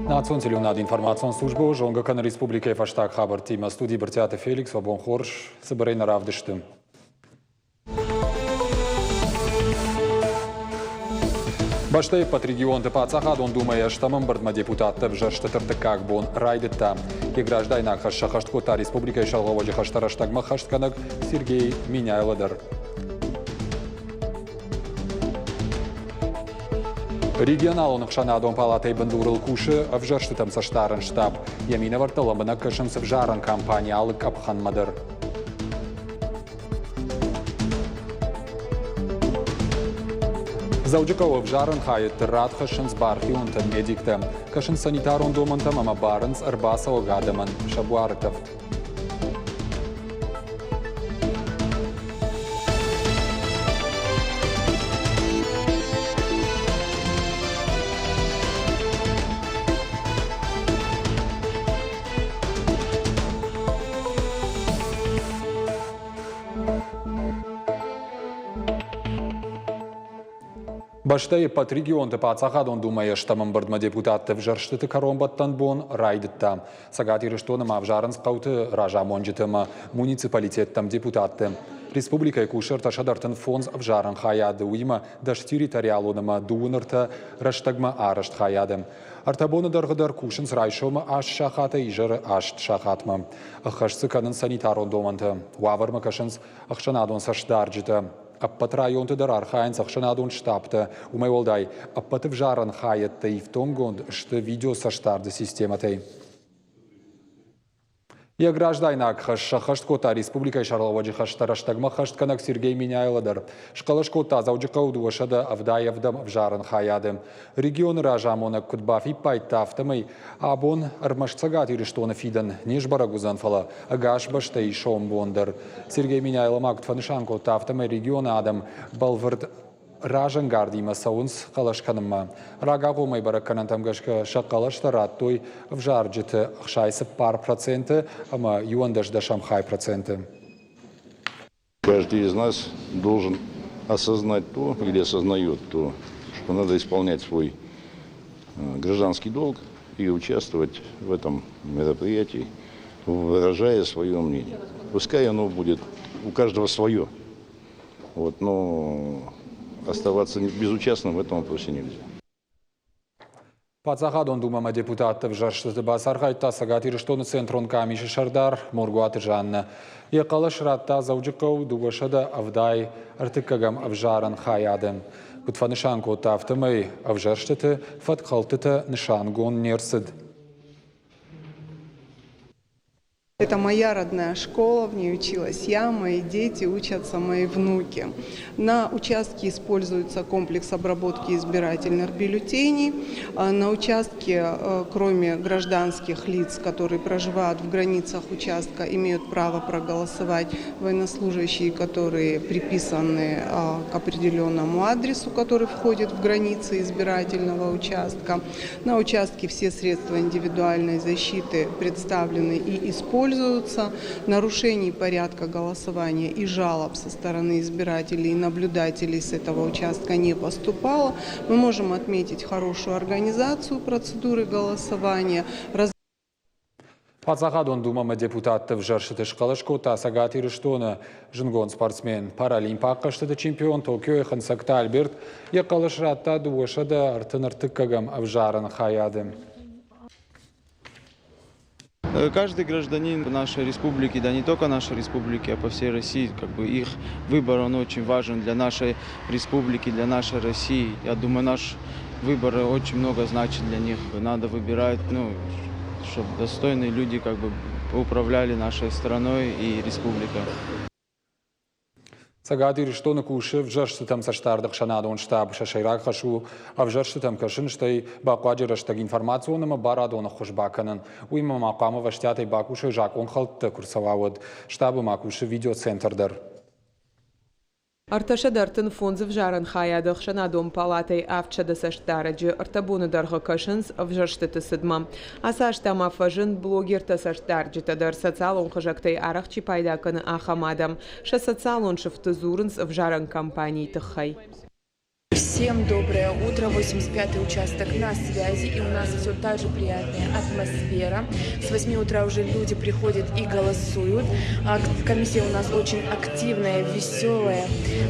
Национ телеуынады информацион службӕ зонгӕ кӕны республикӕйы фӕстаг хабӕрттимӕ. Студийы Брытъиаты Феликс, уӕ бон хорз, цыбырӕй нӕ равдысты. Бӕстӕйы ӕппӕт регионты Паддзахадон Думӕйы ӕстӕм ӕмбырдмӕ депутатты ӕвзӕрстыты ӕртыккаг бон райдыдта. Йӕ граждайнаг хӕс сӕххӕст кодта республикӕйы сӕргълӕууӕджы хӕстӕ рӕстӕгмӕ хӕстгӕнӕг Сергей Меняйло дӕр. Регионалон ӕхсӕнадон палатӕйы бындурыл кусы ӕвзӕрстытӕм цӕстдарӕн штаб. Йӕ минӕвӕрттӕ лӕмбынӕг кӕсынц ӕвзарӕн кампани алы къӕпхӕнмӕ дӕр. Дзӕуджыхъӕуы ӕвзарӕн хайӕдты рад хӕссынц бархионтӕ, медиктӕ, кӕсынц санитарон домӕнтӕм ӕмӕ барынц ӕрбацӕуӕг адӕмӕн сӕ буары тӕвд. Бӕстӕйы ӕппӕт регионты Паддзахадон Думӕйы ӕстӕм ӕмбырдмӕ депутатты ӕвзӕрстыты кӕронбӕттӕн бон райдыдта. Цӕгат Ирыстоны ма ӕвзарынц хъӕуты разамонджыты ӕмӕ муниципалитеттӕм депутатты. Республикӕйы кусы 335 ӕвзарӕн хайады, уыимӕ дӕс территориалон ӕмӕ дыууын ӕртӕ рӕстӕгмӕ арӕзт хайады. Ӕртӕ боны дӕргъы дӕр кусынц райсомы аст сахатӕй изӕры аст сахатмӕ. Ӕххӕст дзы кӕнынц санитарон домӕнтӕ. Уавӕрмӕ кӕсынц ӕхсӕнадон цӕстдарджытӕ. Ӕппӕт районты дӕр архайынц ӕхсӕнадон штабтӕ. Уымӕй уӕлдай, ӕппӕт ӕвзарӕн хайӕдтӕ ифтонггонд сты видеоцӕстдарды системӕтӕй. Йӕ граждайнаг хӕс сӕххӕст кодта республикӕйы сӕргълӕууӕджы хӕстӕ рӕстӕгмӕ хӕстгӕнӕг Сергей Меняйло дӕр. Схъӕлӕс кодта Дзӕуджыхъӕуы 277 ӕвзарӕн хайады. Регионы разамонӕг куыд бафиппайдта, афтӕмӕй абон ӕрмӕст Цӕгат Ирыстоны фидӕн не сбӕрӕг уыдзӕн, фӕлӕ ӕгас бӕстӕйы сомбон дӕр. Сергей Меняйло ма куыд фӕнысан кодта, афтӕмӕй регионы адӕм бӕлвырд разӕнгардимӕ цӕуынц хъӕлӕс кӕнынмӕ. Рагагъоммӕ бӕрӕггӕнӕнтӕм гӕсгӕ сӕ хъӕлӕстӕ радтой ӕвзарджыты 64% ӕмӕ 11 хай проценты. Каждый из нас должен осознать то, или осознает то, что надо исполнять свой гражданский долг и участвовать в этом мероприятии, выражая свое мнение. Пускай оно будет у каждого свое, вот, но оставаться безучастным в этом вопросе нельзя. Паддзахадон Думӕмӕ депутатты ӕвзӕрстыты бацархайдта Цӕгат Ирыстоны центрон къамисы сӕрдар Моргуаты Жаннӕ. Йӕ хъӕлӕс радта Дзӕуджыхъӕу 270 ӕртыккӕгӕм ӕвзарӕн хайады. Куыд фӕнысан кодта, афтӕмӕй ӕвзӕрстыты фӕткхӕлдтытӕ нысангонд не рцыд. Это моя родная школа, в ней училась я, мои дети, учатся мои внуки. На участке используется комплекс обработки избирательных бюллетеней. На участке, кроме гражданских лиц, которые проживают в границах участка, имеют право проголосовать военнослужащие, которые приписаны к определенному адресу, который входит в границы избирательного участка. На участке все средства индивидуальной защиты представлены и используются. Нарушений порядка голосования и жалоб со стороны избирателей и наблюдателей с этого участка не поступало. Мы можем отметить хорошую организацию процедуры голосования. Паддзахадон Думӕмӕ депутатты ӕвзӕрстыты схъӕлӕс кодта Цӕгат Ирыстоны зындгонд спортсмен, паралимпаг хъӕзтыты чемпион Токиойы хынцӕгты Альберт йӕ хъӕлӕс радта 233-ӕм ӕвзарӕн хайады. Каждый гражданин нашей республики, да не только нашей республики, а по всей России, как бы их выбор, он очень важен для нашей республики, для нашей России. Я думаю, наш выбор очень много значит для них. Надо выбирать, ну, чтобы достойные люди как бы управляли нашей страной и республикой. Цӕгат Ирыстоны кусы ӕвзӕрстытӕм цӕстдарды ӕхсӕнадон штаб. Сӕ сӕйраг хӕс у ӕвзӕрстытӕм кӕсын, стӕй бахъуаджы рӕстӕг информацион ӕмӕ барадон ӕххуыс бакӕнын. Уыимӕ ма хъуамӕ ӕвӕстиатӕй бакусой закъонхӕлдтӕ куы рцӕуа, уӕд. Штабы ма кусы видеоцентр дӕр. 335 ӕвзарӕн хайады ӕхсӕнадон палатӕйы 700 цӕстдарӕджы ӕртӕ боны дӕргъы кӕсынц ӕвзӕрстыты цыдмӕ. Ацы азтӕ ма фӕзынд блогертӕ-цӕстдарджытӕ дӕр, социалон хызӕгтӕй арӕх чи пайда кӕны, ахӕм адӕм. Сӕ социалон сыфты дзурынц ӕвзарӕн кампанийы тыххӕй. Всем доброе утро, 85-й участок на связи, и у нас все та же приятная атмосфера. С 8 утра уже люди приходят и голосуют. Комиссия у нас очень активная, веселая,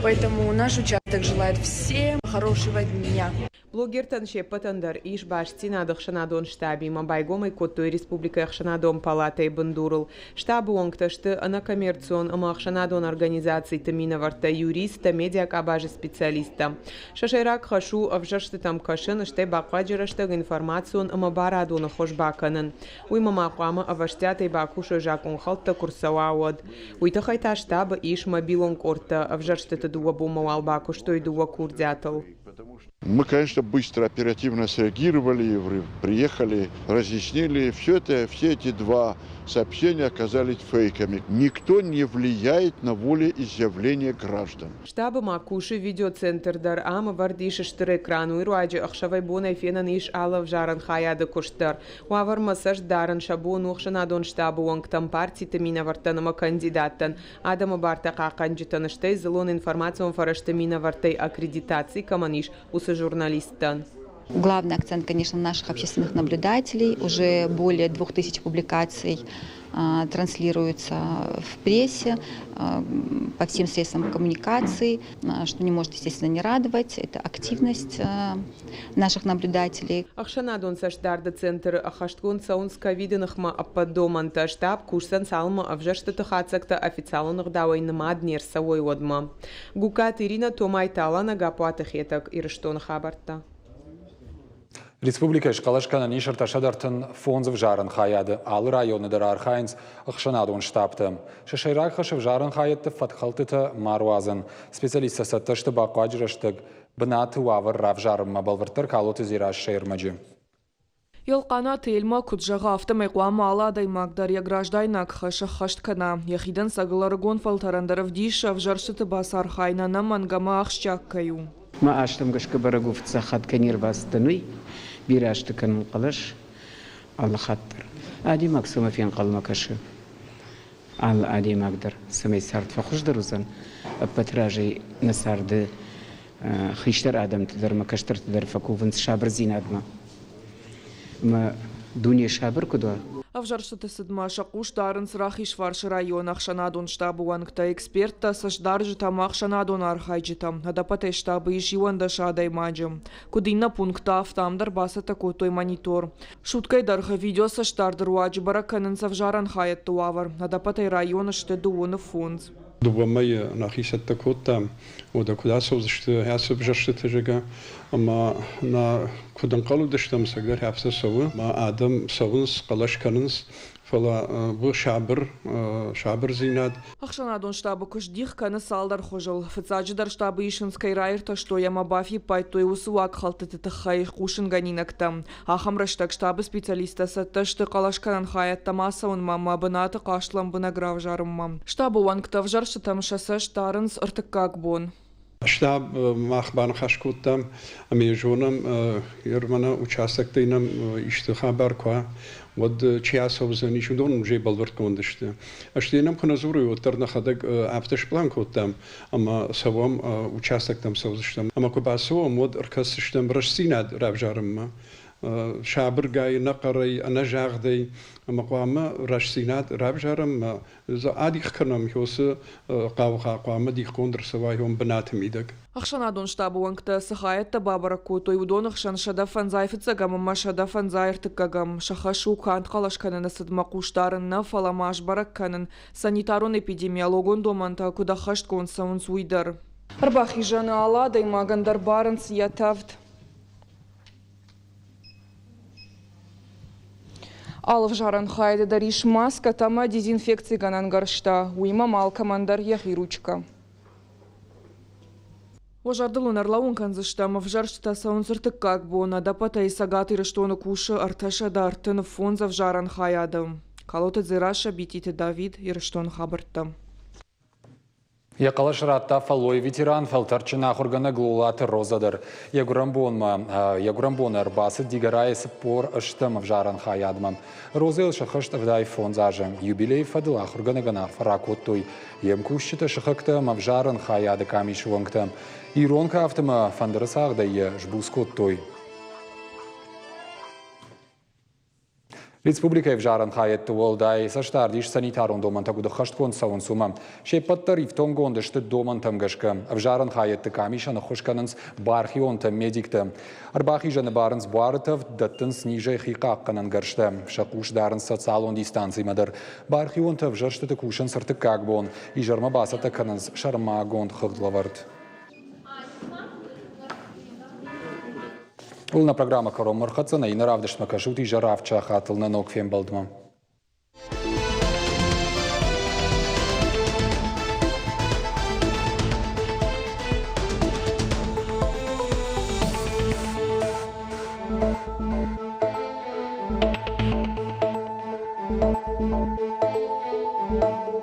поэтому наш участок желает всем хорошего дня. Блогертӕн се ппӕтӕн дӕр ис бастдзинад ӕхсӕнадон штабимӕ, байгом ӕй кодтой республикӕйы ӕхсӕнадон палатӕйы бындурыл. Штабы уӕнгтӕ сты ӕнӕкоммерцион ӕмӕ ӕхсӕнадон организациты минӕвӕрттӕ, юристтӕ, медиакъабазы специалисттӕ. Сӕ сӕйраг хӕс у ӕвзӕрстытӕм кӕсын, стӕй бахъуаджы рӕстӕг информацион ӕмӕ барадон ӕххуыс бакӕнын. Уыимӕ ма хъуамӕ ӕвӕстиатӕй бакусой закъонхӕлдтӕ куы рцӕуа, уӕд. Уый тыххӕй та штабы ис мобилон къордтӕ. Ӕвзӕрстыты дыууӕ бонмӕ уал бакуыстой дыууӕ курдиатыл. Мы, конечно, быстро, оперативно среагировали, приехали, разъяснили. Все это, все эти два сообщения оказались фейками. Никто не влияет на волеизъявление граждан. Штабы ма кусы видеоцентр дӕр. Ам ӕвӕрд ис стыр экран. Уый руаджы ӕхсӕвӕй-бонӕй фенӕн ис алы ӕвзарӕн хайады куыст дӕр. Уавӕрмӕ цӕст дарын сӕ бон у ӕхсӕнадон штабы уӕнгтӕн, партиты минӕвӕрттӕн ӕмӕ кандидаттӕн. Адӕмы бартӕ хъахъхъӕнджытӕн, стӕй дзыллон информацион фӕрӕзты минӕвӕрттӕй аккредитаци кӕмӕн ис, уыцы журналисттӕн. Главный акцент, конечно, наших общественных наблюдателей. Уже более 2000 публикаций транслируется в прессе, по всем средствам коммуникации, что не может, естественно, не радовать. Это активность наших наблюдателей. Ӕхсӕнадон цӕстдарды центры ӕххӕстгонд цӕуынц ковиды ныхмӕ ӕппӕт домӕнтӕ. Штаб кусдзӕн, цалынмӕ ӕвзӕрстыты хатдзӕгтӕ официалон ӕгъдауӕй нымад не рцӕуой, уӕдмӕ. Гугкаты Иринӕ, Томайты Алана, Гаппуаты Хетӕг, Ирыстоны хабӕрттӕ. Республикӕйы схъӕлӕс кӕнӕн ис 335 ӕвзарӕн хайады. Алы районы дӕр архайынц ӕхсӕнадон штабтӕ. Сӕ сӕйраг хӕс ӕвзарӕн хайӕдты фӕткхӕлдтытӕ ма руадзын. Специалисттӕ цӕттӕ сты бахъуаджы рӕстӕг бынаты уавӕр равзарынмӕ, бӕлвырддӕр Калоты Дзерассӕйы ӕрмӕджы. Елхъанаты Эльмӕ куыд зӕгъы, афтӕмӕй хъуамӕ алы адӕймаг дӕр йӕ граждайнаг хӕс ӕххӕст кӕна. Йӕхи дӕнцӕгыл ӕрыгон фӕлтӕрӕн дӕр ӕвдисы, ӕвзӕрстыты бацархайын ӕнӕмӕнг ӕмӕ ахсджиаг кӕй у. Мӕ азтӕм гӕсгӕ бӕрӕг у, фыццаг хатт кӕй не рбацыдтӕн, уый. Бирӕ азты кӕнын хъӕлӕс алы хатт дӕр. Адӕймаг цӕмӕ фенхъӕлмӕ кӕсы, алы адӕймаг дӕр, цӕмӕй цард фӕхуыздӕр уыдзӕн, ӕппӕт разӕй нӕ царды хистӕр адӕмты дӕр ӕмӕ кӕстӕрты дӕр фӕкувынц сабырдзинадмӕ. Ӕмӕ дуне сабыр куыд уа. Ӕвзӕрстыты цыдмӕ сӕ хъус дарынц Рахизфарсы районы ӕхсӕнадон штабы уӕнгтӕ, эксперттӕ, цӕстдарджытӕ ӕмӕ ӕхсӕнадон архайджытӕ. Ӕдӕппӕтӕй штабы ис 11 адӕймаджы. Куыд иннӕ пункттӕ, афтӕ ам дӕр бацӕттӕ кодтой монитор. Суткӕйы дӕргъы видеоцӕстдарды руаджы бӕрӕг кӕнынц ӕвзарӕн хайӕдты уавӕр. Ӕдӕппӕтӕй районы сты дыууыны фондз. Дыууӕ мӕйы нӕхи цӕттӕ кодтам, уӕдӕ куыд ацӕудзысты ацы ӕвзӕрстыты, зӕгъгӕ, ӕмӕ нӕ куыд ӕнхъӕл уыдыстӕм, ӕцӕгдӕр афтӕ цӕуы. Ӕмӕ адӕм цӕуынц, хъӕлӕс кӕнынц, фӕлӕ сабыр, сабырдзинад. Ӕхсӕнадон штабы куыст дих кӕны цалдӕр хуызыл. Фыццаджыдӕр штабы исынц, кӕй раиртӕстой ӕмӕ бафиппайдтой уыцы уагхӕлдтыты тыххӕй хъусынгӕнинӕгтӕ. Ахӕм рӕстӕг штабы специалисттӕ цӕттӕ сты хъӕлӕскӕнӕн хайӕдтӕм ацӕуынмӕ ӕмӕ бынаты хъаст лӕмбынӕг равзарынмӕ. Штабы уӕнгтӕ ӕвзӕрстытӕм сӕ цӕст дарынц ӕртыккаг бон. Штаб мах баныхас кодтам ӕмӕ зонӕм, Ерманы участоктӕй нӕм исты хабар куы уа, уӕд чи ацӕудзӕнис, уыдон уже бӕлвырдгонд сты. Стӕй нӕм куы нӕ дзурой, уӕддӕр нӕхӕдӕг афтӕ сплан кодтам, ӕмӕ цӕуӕм, участоктӕм цӕудзыстӕм. Ӕмӕ куы бацӕуӕм, уӕд ӕркӕсдзыстӕм рӕстдзинад равзарынмӕ. Сабыргай, ӕнӕхъӕрӕй, ӕнӕзагъдӕй ӕмӕ хъуамӕ рӕстдзинад равзарӕм адих кӕнӕм уыцы хъаугъа хъуамӕ дихгонд ӕрцӕуа бынаты мидӕг. Ӕхсӕнадон штабы уӕнгтӕ цы хайӕдтӕ бабӕрӕг кодтой, уыдоны хсӕн 155-ӕм ӕмӕ 153-ӕм. Сӕ хӕс у канд хъӕлӕс кӕныны цыдмӕ хъус дарын нӕ, фӕлӕ ма сбӕрӕг кӕнын, санитарон-эпидемиологон домӕнтӕ куыд ӕххӕстгонд цӕуынц, уый дӕр. Ӕрбахизӕны алы адӕймагӕн дӕр барынц йӕ тӕвд. Алы ӕвзарӕн хайады дӕр ис маскӕтӕ ӕмӕ дезинфекцигӕнӕн гӕрзтӕ, уыимӕ ма алкӕмӕн дӕр йӕхи ручкӕ. Уӕ зӕрдыл уын ӕрлӕууын кӕндзыстӕм, ӕвзӕрстытӕ цӕуынц ӕртыккаг бон. Ӕдӕппӕтӕй Цӕгат Ирыстоны кусы 335 ӕвзарӕн хайады. Калоты Дзерассӕ, Бититы Давид, Ирыстоны хабӕрттӕ. Йӕ хъӕлӕс радта фӕллойы ветеран, фӕлтӕрдджын ахуыргӕнӕг Лолаты Роза дӕр. Йӕ гуырӕнбонмӕ йӕ гуырӕнбоны ӕрбацыд Дигорайы 40 ӕвзарӕн хайадмӕ. Розӕйыл сӕххӕст 75 азы. Юбилейы фӕдыл ахуыргӕнӕгӕн арфӕ ракодтой йе мкусджытӕ, сыхӕгтӕ ӕмӕ ӕвзарӕн хайады къамисы уӕнгтӕ. Ирон кафт ӕмӕ фӕндыры цагъдӕй йӕ сбуц кодтой. Республикӕйы ӕвзарӕн хайӕдты уӕлдай цӕстдард ис санитарон домӕнтӕ куыд ӕххӕстгонд цӕуынц, уымӕ. Се ппӕт дӕр ифтонггонд сты домӕнтӕм гӕсгӕ. Ӕвзарӕн хайӕдты къамисӕн ӕххуыс кӕнынц бархионтӕ, медиктӕ. Ӕрбахизӕны барынц буары тӕвд, дӕттынц низӕй хи хъахъхъӕнӕн гӕрзтӕ. Сӕ хъус дарынц социалон дистанцимӕ дӕр. Бархионтӕ ӕвзӕрстыты кусынц ӕртыккаг бон. Изӕрмӕ бацӕттӕ кӕнынц сӕрмагонд хыгъдлӕвӕрд. Ул нӕ программӕ кӕронмӕ ӕрхӕццӕ, нӕ иннӕ равдыстмӕ кӕсут изӕры авд сахатыл нӕ ног фембӕлдмӕ.